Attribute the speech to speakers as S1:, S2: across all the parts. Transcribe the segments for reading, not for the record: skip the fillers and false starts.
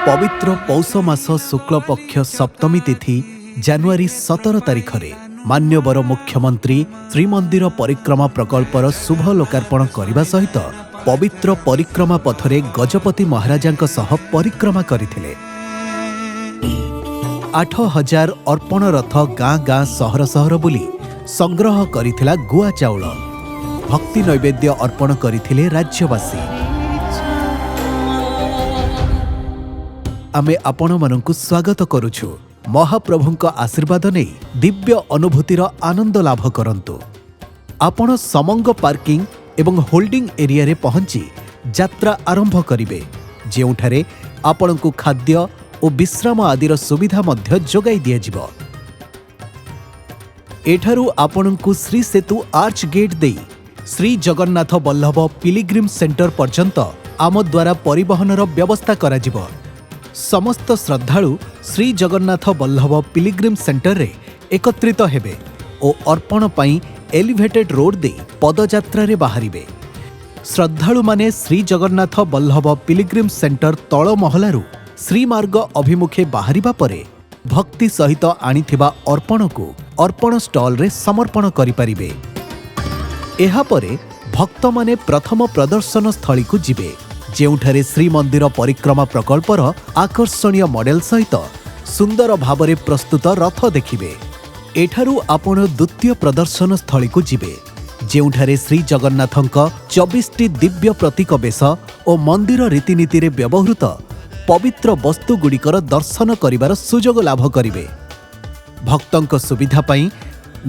S1: ପବିତ୍ର ପୌଷ ମାସ ଶୁକ୍ଳପକ୍ଷ ସପ୍ତମୀ ତିଥି ଜାନୁଆରୀ 17 ତାରିଖରେ ମାନ୍ୟବର ମୁଖ୍ୟମନ୍ତ୍ରୀ ଶ୍ରୀମନ୍ଦିର ପରିକ୍ରମା ପ୍ରକଳ୍ପର ଶୁଭ ଲୋକାର୍ପଣ କରିବା ସହିତ ପବିତ୍ର ପରିକ୍ରମା ପଥରେ ଗଜପତି ମହାରାଜାଙ୍କ ସହ ପରିକ୍ରମା କରିଥିଲେ। 8000 ଅର୍ପଣ ରଥ ଗାଁ ଗାଁ, ସହର ସହର ବୁଲି ସଂଗ୍ରହ କରିଥିଲା ଗୁଆ ଚାଉଳ। ଭକ୍ତି ନୈବେଦ୍ୟ ଅର୍ପଣ କରିଥିଲେ ରାଜ୍ୟବାସୀ। ଆମେ ଆପଣମାନଙ୍କୁ ସ୍ୱାଗତ କରୁଛୁ। ମହାପ୍ରଭୁଙ୍କ ଆଶୀର୍ବାଦ ନେଇ ଦିବ୍ୟ ଅନୁଭୂତିର ଆନନ୍ଦ ଲାଭ କରନ୍ତୁ। ଆପଣ ସମଙ୍ଗ ପାର୍କିଂ ଏବଂ ହୋଲ୍ଡିଂ ଏରିଆରେ ପହଞ୍ଚି ଯାତ୍ରା ଆରମ୍ଭ କରିବେ, ଯେଉଁଠାରେ ଆପଣଙ୍କୁ ଖାଦ୍ୟ ଓ ବିଶ୍ରାମ ଆଦିର ସୁବିଧା ମଧ୍ୟ ଯୋଗାଇ ଦିଆଯିବ। ଏଠାରୁ ଆପଣଙ୍କୁ ଶ୍ରୀ ସେତୁ ଆର୍ଚ ଗେଟ୍ ଦେଇ ଶ୍ରୀ ଜଗନ୍ନାଥ ବଲ୍ଲଭ ପିଲିଗ୍ରିମ୍ ସେଣ୍ଟର ପର୍ଯ୍ୟନ୍ତ ଆମ ଦ୍ୱାରା ପରିବହନର ବ୍ୟବସ୍ଥା କରାଯିବ। ସମସ୍ତ ଶ୍ରଦ୍ଧାଳୁ ଶ୍ରୀ ଜଗନ୍ନାଥ ବଲ୍ଲଭ ପିଲିଗ୍ରିମ୍ ସେଣ୍ଟରରେ ଏକତ୍ରିତ ହେବେ ଓ ଅର୍ପଣ ପାଇଁ ଏଲିଭେଟେଡ୍ ରୋଡ୍ ଦେଇ ପଦଯାତ୍ରାରେ ବାହାରିବେ। ଶ୍ରଦ୍ଧାଳୁମାନେ ଶ୍ରୀ ଜଗନ୍ନାଥ ବଲ୍ଲଭ ପିଲିଗ୍ରିମ୍ ସେଣ୍ଟର ତଳ ମହଲାରୁ ଶ୍ରୀମାର୍ଗ ଅଭିମୁଖେ ବାହାରିବା ପରେ ଭକ୍ତି ସହିତ ଆଣିଥିବା ଅର୍ପଣକୁ ଅର୍ପଣ ଷ୍ଟଲରେ ସମର୍ପଣ କରିପାରିବେ। ଏହାପରେ ଭକ୍ତମାନେ ପ୍ରଥମ ପ୍ରଦର୍ଶନ ସ୍ଥଳୀକୁ ଯିବେ, ଯେଉଁଠାରେ ଶ୍ରୀମନ୍ଦିର ପରିକ୍ରମା ପ୍ରକଳ୍ପର ଆକର୍ଷଣୀୟ ମଡେଲ ସହିତ ସୁନ୍ଦର ଭାବରେ ପ୍ରସ୍ତୁତ ରଥ ଦେଖିବେ। ଏଠାରୁ ଆପଣ ଦ୍ୱିତୀୟ ପ୍ରଦର୍ଶନ ସ୍ଥଳୀକୁ ଯିବେ, ଯେଉଁଠାରେ ଶ୍ରୀଜଗନ୍ନାଥଙ୍କ 24ଟି ଦିବ୍ୟ ପ୍ରତୀକ ବେଶ ଓ ମନ୍ଦିର ରୀତିନୀତିରେ ବ୍ୟବହୃତ ପବିତ୍ର ବସ୍ତୁଗୁଡ଼ିକର ଦର୍ଶନ କରିବାର ସୁଯୋଗ ଲାଭ କରିବେ। ଭକ୍ତଙ୍କ ସୁବିଧା ପାଇଁ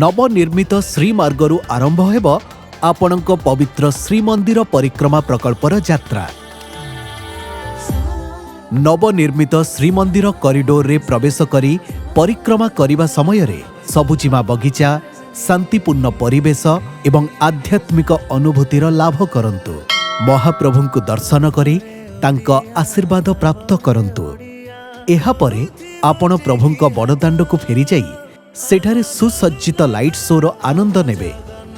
S1: ନବନିର୍ମିତ ଶ୍ରୀମାର୍ଗରୁ ଆରମ୍ଭ ହେବ ଆପଣଙ୍କ ପବିତ୍ର ଶ୍ରୀମନ୍ଦିର ପରିକ୍ରମା ପ୍ରକଳ୍ପର ଯାତ୍ରା। ନବନିର୍ମିତ ଶ୍ରୀମନ୍ଦିର କରିଡୋରରେ ପ୍ରବେଶ କରି ପରିକ୍ରମା କରିବା ସମୟରେ ସବୁଜିମା ବଗିଚା, ଶାନ୍ତିପୂର୍ଣ୍ଣ ପରିବେଶ ଏବଂ ଆଧ୍ୟାତ୍ମିକ ଅନୁଭୂତିର ଲାଭ କରନ୍ତୁ। ମହାପ୍ରଭୁଙ୍କୁ ଦର୍ଶନ କରି ତାଙ୍କ ଆଶୀର୍ବାଦ ପ୍ରାପ୍ତ କରନ୍ତୁ। ଏହାପରେ ଆପଣ ପ୍ରଭୁଙ୍କ ବଡ଼ଦାଣ୍ଡକୁ ଫେରିଯାଇ ସେଠାରେ ସୁସଜ୍ଜିତ ଲାଇଟ୍ ଶୋର ଆନନ୍ଦ ନେବେ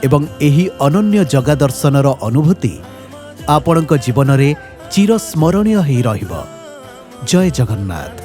S1: ଏବଂ ଏହି ଅନନ୍ୟ ଜଗା ଦର୍ଶନର ଅନୁଭୂତି ଆପଣଙ୍କ ଜୀବନରେ ଚିରସ୍ମରଣୀୟ ହେଇ ରହିବ। ଜୟ ଜଗନ୍ନାଥ।